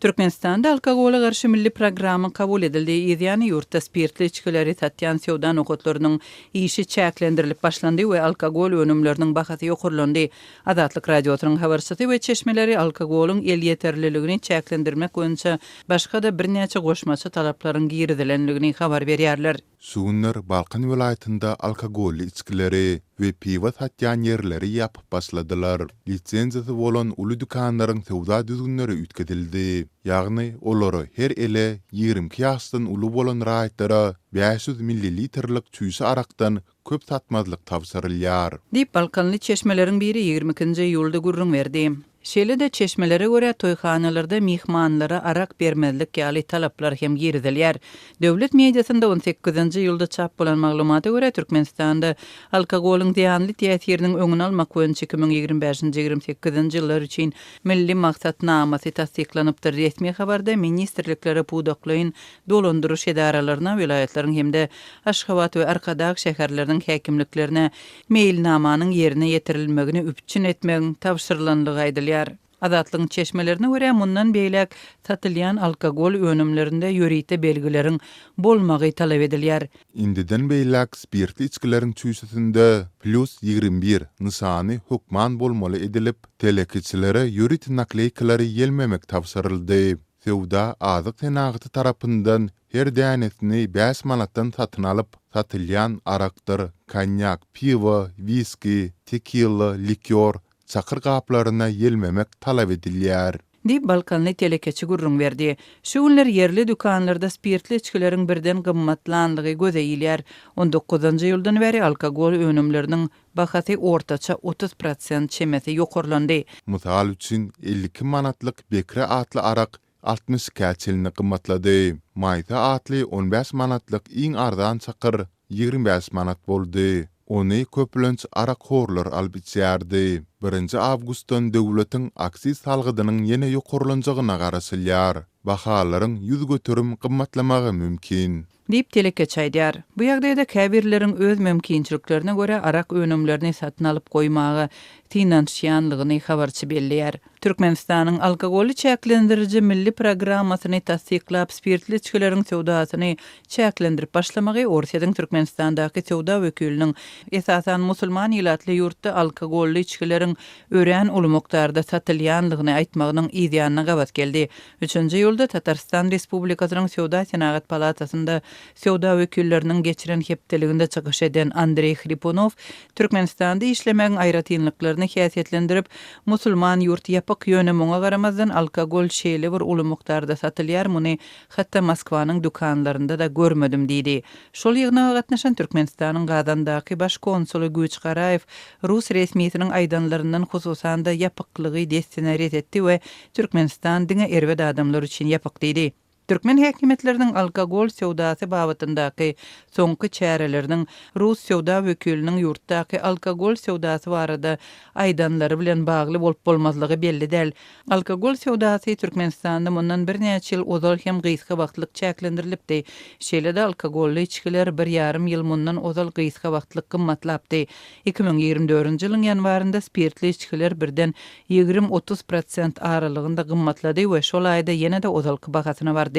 Türkmenistanda alkogola garşy milli programma kabul edildi. Yzýany ýurtda spirtli içgileri satýan söwda nokatlarynyň işi çäklendirilip başlandy we alkogol önümleriniň bahasy ýokarlandy. Azatlyk Radiosynyň habarçysy we çeşmeleri alkogolyň elýeterliligini çäklendirmek boýunça başga-da birnäçe goşmaça talaplaryň girizilendigini habar berýärler. Şu günler Balkan welaýatynda alkogolly içgileri we piwo satýan ýerleri ýapyp başladylar. Lisenziýasy bolan uly dükanlaryň söwda düzgünleri üýtgedildi. Ýagny, olara her ele 22 ýaşdan uly bolan raýatlara 500 millilitrlik çüýşe arakdan köp satmazlyk tabşyrylýar. Diýip, balkanly çeşmeleriň biri 22-nji iýulda gürrüň berdi. Şeýle-de, çeşmelere görä, toýhanalarda myhmanlara arak bermezlik ýaly talaplar hem girizilýär. Döwlet mediasynda on sekizinji iýulda çap bolan maglumata görä, Türkmenistanda alkogolyň zyýanly täsiriniň öňüni almak boýunça 2025-nji, 28-nji ýyllar üçin Milli maksatnamasy tassyklanypdyr. Resmi habarda ministrliklere, pudaklaýyn dolandyryş edaralaryna, welaýatlaryň hem-de Aşgabat we Arkadag şäherleriniň häkimliklerine meýilnamanyň ýerine ýetirilmegini üpjün etmegiň tabşyrylandygy aýdylýar. Azatlygyň çeşmelerine görä, mundan beýläk satylýan alkogol önümlerinde ýörite belgileriň bolmagy talap edilýär. Indiden beýläk spirtli içgileriň çüýşesinde plýus 21 nyşany hökman bolmaly edilip, telekeçilere ýörite nakleýkalary ýelmemek tabşyryldy. Söwda azyk senagaty tarapyndan her dänesini bäş manatdan satyn alyp, satylýan arakdyr, konýak, piwo, wiski, tekila, likýor, çakyr gaplaryna ýelmemek talap edilýär. Diýip, balkanly telekeçi gürrüň berdi. Şu günler ýerli dükanlarda spirtli içgileriň birden gymmatlanlygy göze ilýär. On dokuzynjy iýuldan bäri alkogol önümleriniň bahasy ortaça 30 prosent çemesi ýokarlandy. Mysal üçin, 52 manatlyk Bekre atly arak 62-ä çenli gymmatlady. Maýsa atly 15 manatlyk iň arzan çakyr 25 manat boldy. Ony köplenç arakhorlar alyp içýärdi. Birinji awgustdan döwletiň aksiz salgydynyň ýene ýokarlanjagyna garaşylýar. Bahalaryň 100% gymmatlamagy mümkin. Diýip, telekeçi aýdýar. Bu ýagdaýda käbirleriň öz mümkinçiliklerine görä arak önümlerini satyn alyp goýmaga synanyşýanlygyny habarçy belleýär. Türkmenistanyň alkogoly çäklendiriji milli programmasyny tassyklap, spirtli içgileriň söwdasyny çäklendirip başlamagy Orsýetiň Türkmenistandaky söwda wekiliniň, esasan, musulman ilatly ýurtda alkogolly içgileriň örän uly mukdarda satylýanlygyny aýtmagynyň yzýanyna gabat geldi. Üçünji iýulda Tatarystan Respublikasynyň Söwda-senagat palatasynda söwda wekilleriniň geçiren hepdeliginde çykyş eden Andreý Hripunow Türkmenistanda işlemegiň aýratynlyklaryny häsiýetlendirip, Musulman ýurt ýapyk, ýöne muňa garamazdan alkogol şeýle bir uly mukdarda satylýar, muny hatda Moskwanyň dükanlarynda-da görmedim diýdi. Şol ýygnaga gatnaşan Türkmenistanyň Gazandaky baş konsuly Güýç Garaýew rus resmisiniň aýdanlaryndan hususan-da ýapyklygy dessine ret etdi we Türkmenistan diňe erbet adamlar üçin ýapyk diýdi. Türkmen häkimiýetleriniň alkogol söwdasy babatyndaky soňky çäreleriniň rus söwda wekiliniň ýurtdaky alkogol söwdasy barada aýdanlary bilen bagly bolup-bolmazlygy belli däl. Alkogol söwdasy Türkmenistanda mundan birnäçe ýyl ozal hem gysga wagtlyk çäklendirilipdi. Şeýle-de alkogolly içgiler bir ýarym ýyl mundan ozal gysga wagtlyk gymmatlapdy. 2024-nji ýylyň ýanwarynda spirtli içgiler birden 20-30 prosent aralygynda gymmatlady we şol aýda ýene-de ozalky bahasyna bardy.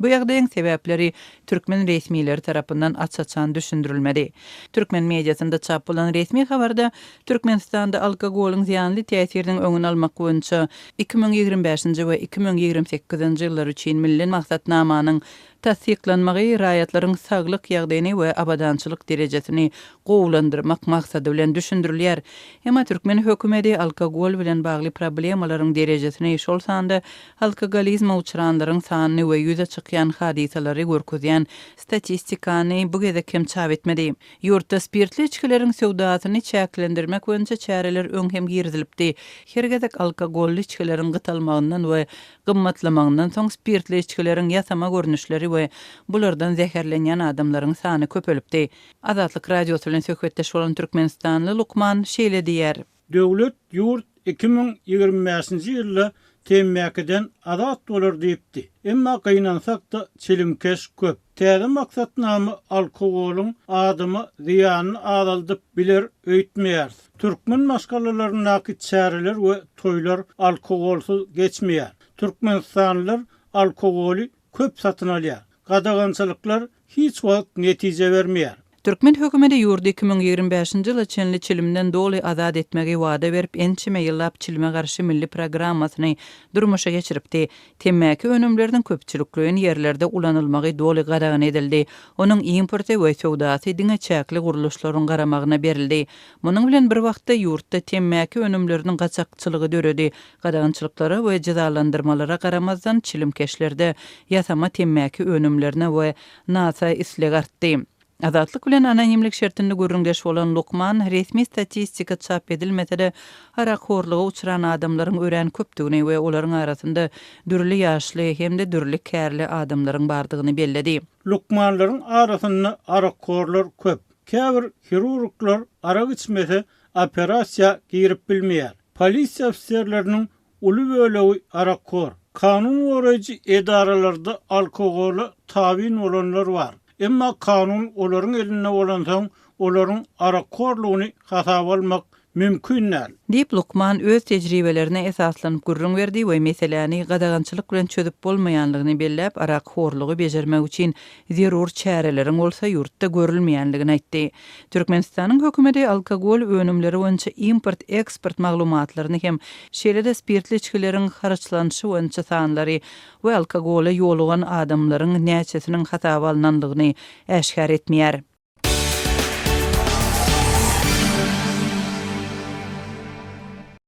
Bu ýagdaýyň sebäpleri türkmen resmileri tarapyndan aç-açan düşündirilmedi. Türkmen mediasynda çap bolan resmi habarda Türkmenistanda alkogolyň zyýanly täsiriniň öňüni almak boýunça 2025-nji we 2028-nji ýyllar üçin milli maksatnamanyň Tassyklanmagy raýatlaryň saglyk ýagdaýyny we abadançylyk derejesini gowulandyrmak maksady bilen düşündirilýär. Emma türkmen hökümedi alkogol bilen bagly problemalaryň derejesini, şol sanda alkogolizme uçranlaryň sanyny we ýüze çykýan hadysalary görkezýän statistikany bu gezek hem çap etmedi. Ýurtda spirtli içgileriň söwdasyny çäklendirmek boýunça çäreler öň hem girizilipdi. Her gezek alkogolly içgileriň gytalmagyndan we Gymmatlamagyndan soň spirtli içgileriň ýasama görnüşleri we bulardan zäherlenýän adamlaryň sany köpelipdi. Azatlyk Radiosy bilen söhbetdeş bolan türkmenistanly lukman şeýle diýýär. Döwlet ýurt 2025-nji ýylda temmäkiden azat bolar diýipdi. Emma gynansak-da çilimkeş köp. Täze maksatnama alkogolyň adama zyýanyny azaldyp biler öýtmeýäris. Türkmen maşgalalaryndaky çäreler we toýlar alkogolsyz geçmeýär. Türkmenistanlylar alkogoly köp satyn alýar. Gadagançylyklar hiç wagt netije bermeýär. Türkmen hökümeti ýurdy 2025-nji ýyla çenli çilimden doly azat etmegi wada berip, ençeme ýyllap çilime garşy milli programmasyny durmuşa geçiripdi. Temmäki önümleriniň köpçülikleýin ýerlerde ulanylmagy doly gadagan edildi. Onuň importy we söwdasy diňe çäkli gurluşlaryň garamagyna berildi. Munuň bilen bir wagtda ýurtda temmäki önümleriniň gaçakçylygy döredi. Gadagançylyklara we jezalandyrmalara garamazdan, çilimkeşlerde ýasama temmäki önümlerine we nasa isleg artdy. Azatlyk bilen anonimlik şertinde gürrüňdeş bolan lukman, resmi statistika çap edilmese-de, arakhorluga uçran adamlaryň örän köpdügini we olaryň arasynda dürli ýaşly hem-de dürli kärli adamlaryň bardygyny belledi. Lukmanlaryň arasynda arakhorlar köp. Käbir hirurglar arak içmese, operasiýa girip bilmeýär. Polisiýa ofiserleriniň uly bölegi arakhor. Kanun goraýjy edaralarda alkogola tabyn bolanlar bar. Emma kanun olaryň elinde bolansoň, olaryň arakhorlugyny hasaba almak mümkin däl. Diýip, lukman öz tejribelerine esaslanyp gürrüň berdi we meseläni gadagançylyk bilen çözüp bolmaýanlygyny belläp, arakhorlugy bejermek üçin zerur çäreleriň bolsa ýurtda görülmeýänligini aýtdy. Türkmenistanyň hökümeti alkogol önümleri boýunça import-eksport maglumatlaryny hem, şeýle-de spirtli içgileriň harçlanyşy boýunça sanlary we alkogola ýolugan adamlaryň näçesiniň hasaba alnanlygyny äşgär etmeýär.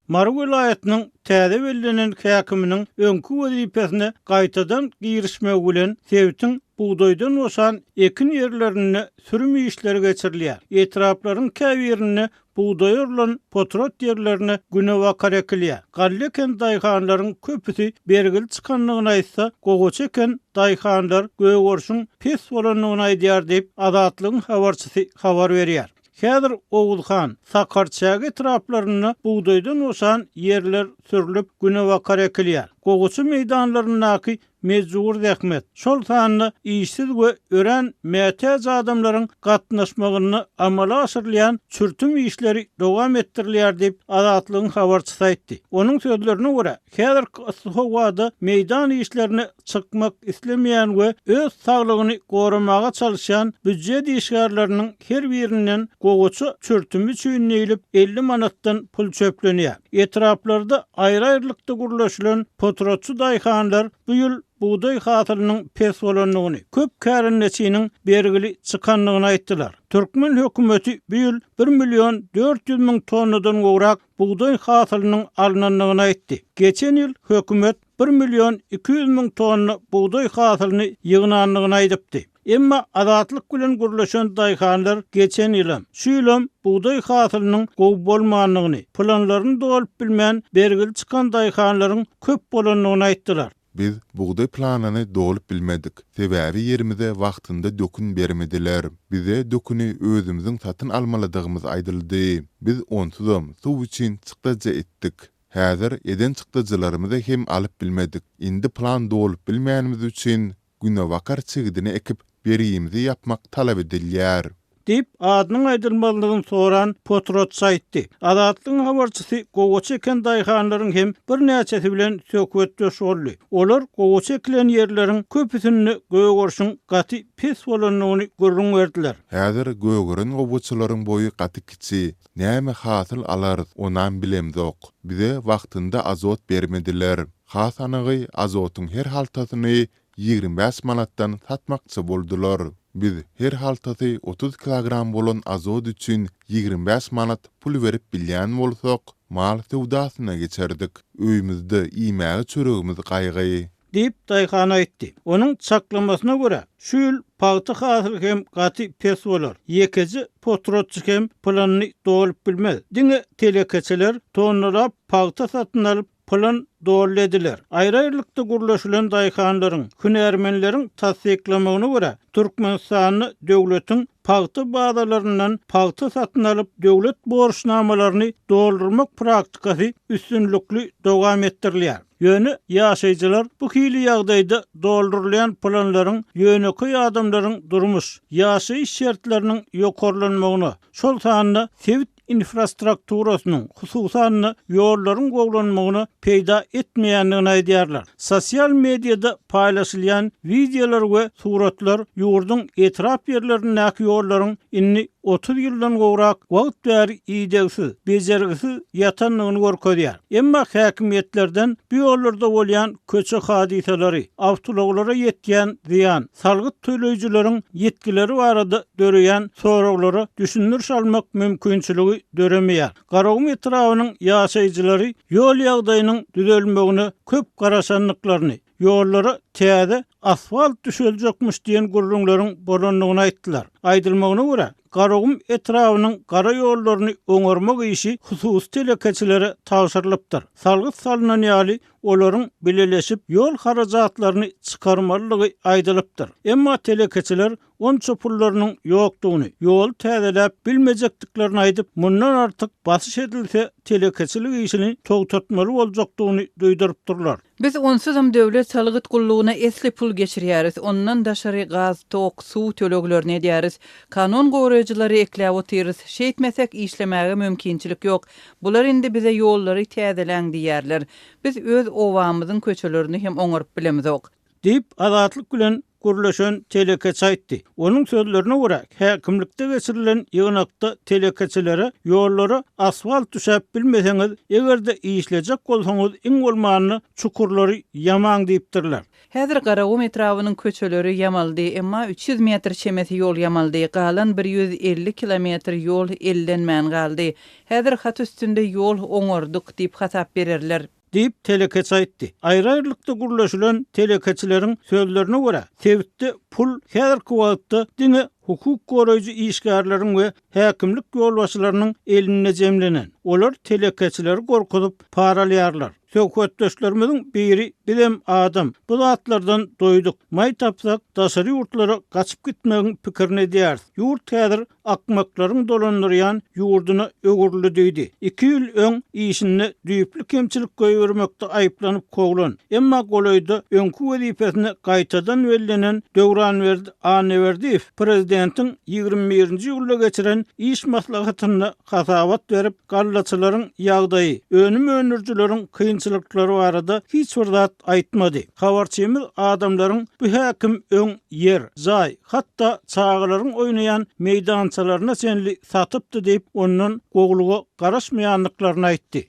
Mary welaýatynyň täze bellenen häkiminiň öňki wezipesine gaýtadan girişmegi bilen sebitiň bugdaýdan boşan ekin ýerlerinde sürüm işleri geçirilýär. Etraplaryň käbirinde bugdaý orlan potrat ýerlerine günebakar ekilýär. Galla eken daýhanlaryň köpüsi bergili çykandygyny aýtsa, gowaça eken daýhanlar gögerişiň pes bolandygyny aýdýar diýip, Azatlygyň habarçysy habar berýär. Häzir Oguzhan, Sakarçäge etraplarynda bugdaýdan boşan ýerler sürlüp, günebakar ekilýär. Gowaça meýdanlaryndaky mejbury zähmet, şol sanda işsiz we örän mätäç adamlaryň gatnaşmagynda amala aşyrylýan çürtüm işleri dowam etdirilýär diýip, Azatlygyň habarçysy aýtdy. Onuň sözlerine görä, Häzirki yssy howada meýdan işlerine çykmak islemeýän we öz saglygyny goramaga çalyşýan býujet işgärleriniň her birinden gowaça çürtümi üçin diýlip 50 manatdan pul çöplenýär. Etraplarda aýry-aýrylykda gürleşilen potratçy daýhanlar bu ýyl bugdaý hasylynyň pes bolandygyny, köp kärendeçiniň bergili çykandygyny aýtdylar. Türkmen hökümeti bu ýyl bir million 400 müň tonnadan gowrak bugdaý hasylynyň alnandygyny aýtdy. Geçen ýyl hökümet bir million 200 müň tonna bugdaý hasylyny ýygnandygyny aýdypdy. Emma Azatlyk bilen gürleşen daýhanlar geçen ýylam, şu ýylam bugdaý hasylynyň gowy bolmandygyny, planlaryny dolup bilmän bergili çykan daýhanlaryň köp bolandygyny aýtdylar. Biz bugdaý planyny dolup bilmedik, sebäbi ýerimize wagtynda dökün bermediler. Bize döküni özümiziň satyn almalydygymyz aýdyldy. Biz onsuzam suw üçin çykdajy etdik. Häzir eden çykdajylarymyzy hem alyp bilmedik. Indi plan dolup bilmänimiz üçin günebakar çigidini ekip, bergimizi ýapmak talap edilýär. Diýip, adynyň aýdylmazlygyny soran potratçy aýtdy. Azatlygyň habarçysy gowaça eken daýhanlaryň hem birnäçesi bilen söhbetdeş boldy. Olar gowaça ekilen ýerleriň köpüsinde gögerişiň gaty pes bolandygyny gürrüň berdiler. Häzir gögeren gowaçalaryň boýy gaty kiçi. Näme hasyl alarys, onam bilemzok. Bize wagtynda azot bermediler. Has anygy, azotyň her haltasyny 25 manatdan satmakçy boldular. Biz her haltasy 30 kilogram bolan azot üçin 25 manat pul berip bilýän bolsak, mal söwdasyna geçerdik. Öýümizde iýmäge çöregimiz gaýgy. Diýip, daýhan aýtdy. Onuň çaklamasyna görä, şu ýyl pagta hasyly hem gaty pes bolar. Ýekeje potratçy hem planyny dolup bilmez. Diňe telekeçiler tonnalap pagta satyn alyp, Plan doly ediler. Aýry-aýrylykda gürleşilen daýhanlaryň, hünärmenleriň tassyklamagyna görä, Türkmenistanda döwletiň pagta bazalaryndan pagta satyn alyp, döwlet borçnamalaryny doldurmak praktikasy üstünlikli dowam etdirilýär. Ýöne ýaşaýjylar bu hili ýagdaýda doldurylýan planlaryň ýönekeý adamlaryň durmuş, ýaşaýyş şertleriniň ýokarlanmagyna, şol sanda sebit. infrastrukturasynyň, hususan-da, ýollaryň gowulanmagyna peýda etmeýändigini aýdýarlar. Sosial mediada paýlaşylýan wideolar we suratlar ýurduň etrap ýerlerindäki ýollaryň indi 30 ýyldan gowrak wagt bäri idegsiz, bejergisiz ýatandygyny görkezýär. Emma häkimiýetlerden bu ýollarda bolýan köçe hadysalary, awtoulaglara ýetýän zyýan, salgyt töleýjileriň ýitgileri barada döreýän soraglara düşündiriş almak mümkinçiligi döremeýär. Garagum etrabynyň ýaşaýjylary ýol ýagdaýynyň düzelmegine köp garaşandyklaryny, ýollara täze asfalt düşeljekmiş diýen gürrüňleriň bolandygyny aýtdylar. Aýdylmagyna görä, Garagum etrabynyň gara ýollaryny oňarmak işi hususy telekeçilere tabşyrylypdyr. Salgyt salnan ýaly, olaryň bileleşip ýol harajatlaryny çykarmalydygy aýdylypdyr. Emma telekeçiler onça pullarynyň ýokdugyny, ýoly täzeläp bilmejekdiklerini aýdyp, mundan artyk basyş edilse telekeçilik işini togtatmaly boljakdygyny duýdurypdyrlar. Biz onsuzam döwlet salgyt gullugyna esli pul geçirýäris, ondan daşary gaz, tok, suw töleglerini edýäris. Kanun goraýjylary ekläp otyrys. Şeýtmesek işlemäge mümkinçilik ýok. Bular indi bize ýollary täzeläň diýýärler. Biz öz obamyzyň köçelerini hem oňaryp bilemizok. Diýip, Azatlyk bilen gürleşen telekeçi aýtdy. Onuň sözlerine görä, häkimlikde geçirilen ýygnakda telekeçilere ýollara asfalt düşäp bilmeseňiz, eger-de işlejek bolsaňyz iň bolmanda çukurlary ýamaň diýipdirler. Häzir Garagum etrabynyň köçeleri ýamaldy, emma 300 metr çemesi ýol ýamaldy, galan 150 kilometr ýol ellenmän galdy. Häzir hat üstünde ýol oňardyk diýip hasap bererler. Diýip, telekeçi aýtdy. Aýry-aýrylykda gürleşilen telekeçileriň sözlerine görä, sebitde pul häzirki wagtda diňe hukuk goraýjy işgärleriň we häkimlik ýolbaşçylarynyň elinde jemlenen. Olar telekeçileri gorkuzyp, para alýarlar. Söhbetdeşlerimiziň biri Bizem adam, bu zatlardan doýduk. Maý tapsak, daşary ýurtlara gaçyp gitmegiň pikirini edýäris. Ýurt häzir akmaklaryň dolandyrýan ýurduna öwrüldi diýdi. Iki ýyl öň işinde düýpli kemçilik goýbermekde aýyplanyp kowlan, emma golaýda öňki wezipesine gaýtadan bellenen Döwranberdi Annaberdiýew prezidentiň 21-nji iýulda geçiren iş maslahatynda hasabat berip, gallaçylaryň ýagdaýy, önüm öndürijileriň kynçylyklary barada hiç bir zat aýtmady. Habarçymyz adamlaryň bu häkim öň ýer, jaý, hatda çagalaryň oýnaýan meýdançalaryna çenli satypdy diýip, ondan gowulyga garaşmaýandyklaryny aýtdy.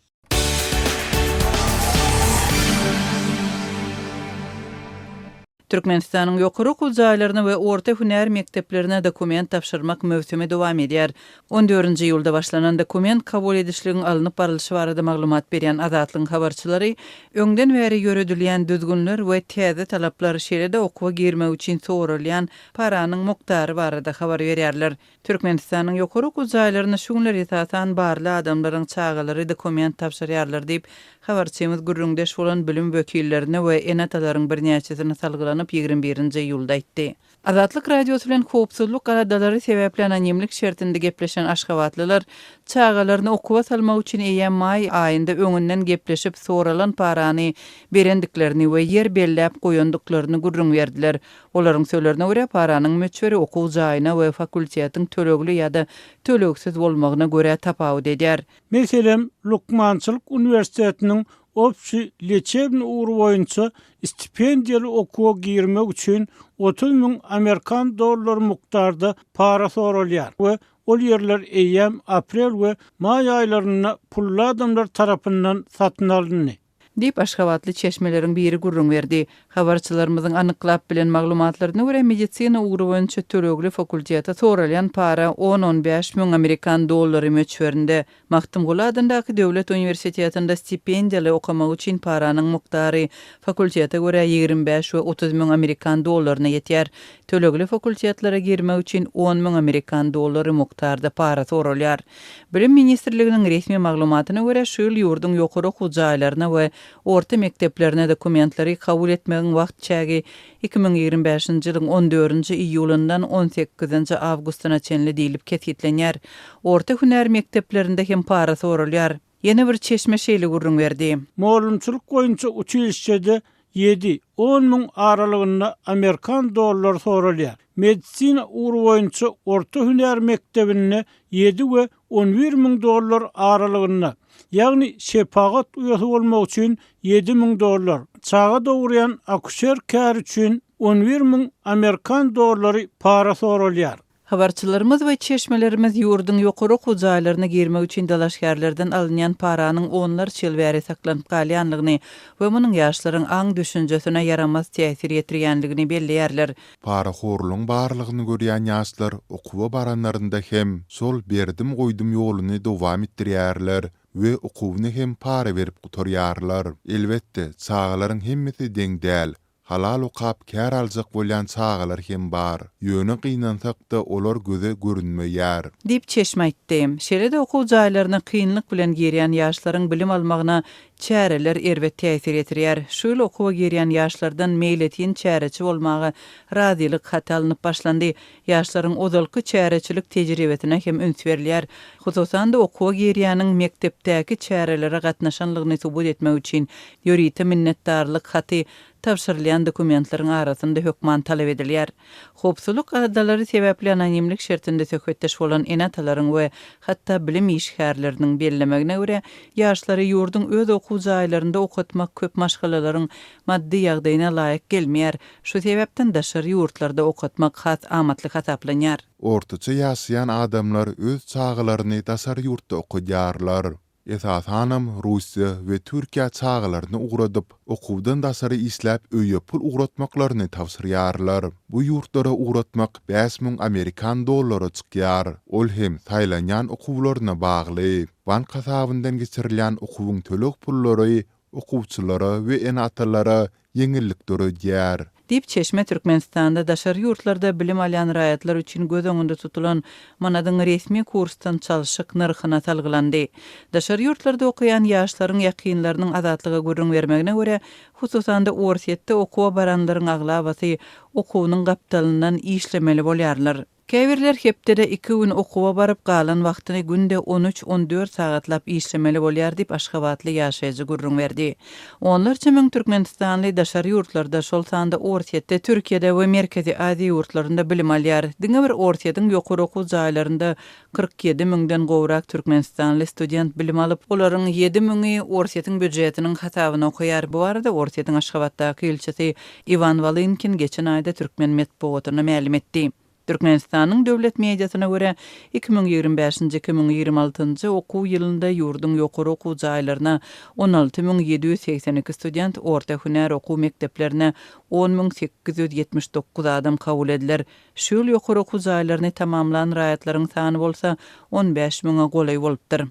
Türkmenistanyň ýokary okuw jaýlaryna we orta hünär mekdeplerine dokument tabşyrmak möwsümi dowam edýär. On dördünji iýulda başlanan dokument kabul edişligiň alnyp barlyşy barada maglumat berýän Azatlygyň habarçylary öňden bäri ýöredilýän düzgünler we täze talaplar, şeýle-de okuwa girmek üçin soralýan paranyň mukdary barada habar berýärler. Türkmenistanyň ýokary okuw jaýlaryna şu günler esasan barly adamlaryň çagalary dokument tabşyrýarlar diýip, habarçymyz gürrüňdeş bolan bilim wekillerine we ene-atalaryň birnäçesine salgylanyp 21-nji iýulda aýtdy. Azatlyk Radiosy bilen howpsuzlyk aladalary sebäpli anonimlik şertinde gepleşen aşgabatlylar çagalaryny okuwa salmak üçin eýýäm maý aýynda öňünden gepleşip soralan parany berendiklerini we ýer belläp goýandyklaryny gürrüň berdiler. Olaryň sözlerine görä, paranyň möçberi okuw jaýyna we fakultetiň tölegli ýa-da tölegsiz bolmagyna görä tapawut edýär. Meselem, lukmançylyk uniwersitetiniň obşiý leçebnyý ugry boýunça stipendiýaly okuwa girmek üçin 30 müň amerikan dollary mukdarda para soralýar we ol ýerler eýýäm aprel we maý aýlarynda pully adamlar tarapyndan satyn alyndy. Diýip, aşgabatly çeşmeleriň biri gürrüň berdi. Habarçylarymyzyň anyklap bilen maglumatlaryna görä, medisina ugry boýunça tölegli fakultete soralýan para on-on bäş müň amerikan dollary möçberinde, Magtymguly adyndaky döwlet uniwersitetinde stipendiýaly okamak üçin paranyň mukdary fakultete görä 25 we 30 müň amerikan dollaryna ýetýär. Tölegli fakultetlere girmek üçin on müň amerikan dollary mukdarda para soralýar. Bilim ministrliginiň resmi maglumatyna görä, şu ýyl ýurduň ýokary okuw jaýlaryna we orta mekdeplerine dokumentleri kabul etmegiň wagt çägi 2025-nji ýylyň on dördünji iýulyndan on sekizinji awgustyna çenli diýlip kesgitlenýär. Orta hünär mekdeplerinde hem para soralýar. Ýene bir çeşme şeýle gürrüň berdi. Mugallymçylyk boýunça uçilişçede ýedi, on müň aralygynda amerikan dollary soralýar. Medisina ugry boýunça orta hünär mekdebinde ýedi we 11 müň dollar aralygynda, ýagny şepagat uýasy bolmak üçin 7000 dollar, çaga dogurýan akuşer käri üçin 11 müň amerikan dollary para soralýar. Habarçylarymyz we çeşmelerimiz ýurduň ýokary okuw jaýlaryna girmek üçin dalaşgärlerden alynýan paranyň onlarça ýyl bäri saklanyp galýanlygyny we munuň ýaşlaryň aň-düşünjesine ýaramaz täsir ýetirýänligini belleýärler. Parahorlugyň barlygyny görýän ýaşlar okuwa baranlarynda hem şol berdim-goýdum ýoluny dowam etdirýärler we okuwyny hem para berip gutarýarlar. Elbetde, çagalaryň hemmesi deň däl. Halal okap kär aljak bolýan çagalar hem bar. Ýöne gynansakda olar göze görünmeýär. Diýip, çeşme aýtdy. Şeýle-de okuw jaýlaryna kynlyk bilen girýän ýaşlaryň bilim almagyna çäreler erbet täsir ýetirýär. Şu ýyl okuwa girýän ýaşlardan meýletin çäreçi bolmaga razylyk haty alnyp başlandy. Ýaşlaryň ozalky çäreçilik tejribesine hem üns berilýär. Hususan-da, okuwa girýäniň mekdepdäki çärelere gatnaşanlygyny subut etmek üçin ýörite minnetdarlyk haty tabşyrylýan dokumentleriň arasynda hökman talap edilýär. Howpsuzlyk aladalary sebäpli anonimlik şertinde söhbetdeş bolan ene-atalaryň we hatda bilim işgärleriniň bellemegine görä, ýaşlary ýurduň öz okuw jaýlarynda okatmak köp maşgalalaryň maddy ýagdaýyna laýyk gelmeýär. Şu sebäpden daşary ýurtlarda okatmak has amatly hasaplanýar. Ortaça ýaşaýan adamlar öz çagalaryny daşary ýurtda okadýarlar. Esasanam Russiýa we Türkiýä çagalaryny ugradyp, okuwdan daşary işläp öýe pul ugratmaklaryny tabşyrýarlar. Bu ýurtlara ugratmak 5000 amerikan dollara çykýar. Ol hem saýlanýan okuwlaryna bagly. Bank hasabyndan geçirilýän okuwyň töleg pullary okuwçylara we ene-atalara ýeňillik döredýär. Diýip, çeşme Türkmenistanda daşary ýurtlarda bilim alýan raýatlar üçin göz öňünde tutulan manadyň resmi kursdan çalşyk nyrhyna salgylandy. Daşary ýurtlarda okaýan ýaşlaryň ýakynlarynyň Azatlyga gürrüň bermegine görä, hususan-da Orsýetde okuwa baranlaryň aglabasy okuwynyň gapdalyndan işlemeli bolýarlar. Käbirler hepdede iki gün okuwa baryp, galan wagtyny günde on üç, on dört sagatlap işlemeli bolýar diýip, aşgabatly ýaşaýjy gürrüň berdi. Onlarça müň türkmenistanly daşary ýurtlarda, şol sanda Orsýetde, Türkiýede we Merkezi Aziýa ýurtlarynda bilim alýar. Diňe bir Orsýetiň ýokary okuw jaýlarynda 47 müňden gowrak türkmenistanly student bilim alyp, olaryň ýedi müňi Orsýetiň býujetiniň hasabyna okaýar. Bu barada Orsýetiň Aşgabatdaky ilçisi Iwan Wolynkin geçen aýda türkmen metbugatyna mälim etdi. Türkmenistanyň döwlet mediasyna görä, 2025-nji, 2026-njy okuw ýylynda ýurduň ýokary okuw jaýlaryna 16 782 student, orta hünär okuw mekdeplerine 10 879 adam kabul ediler. Şu ýyl ýokary okuw jaýlaryny tamamlan raýatlaryň sany bolsa on bäş müňe golaý bolupdyr.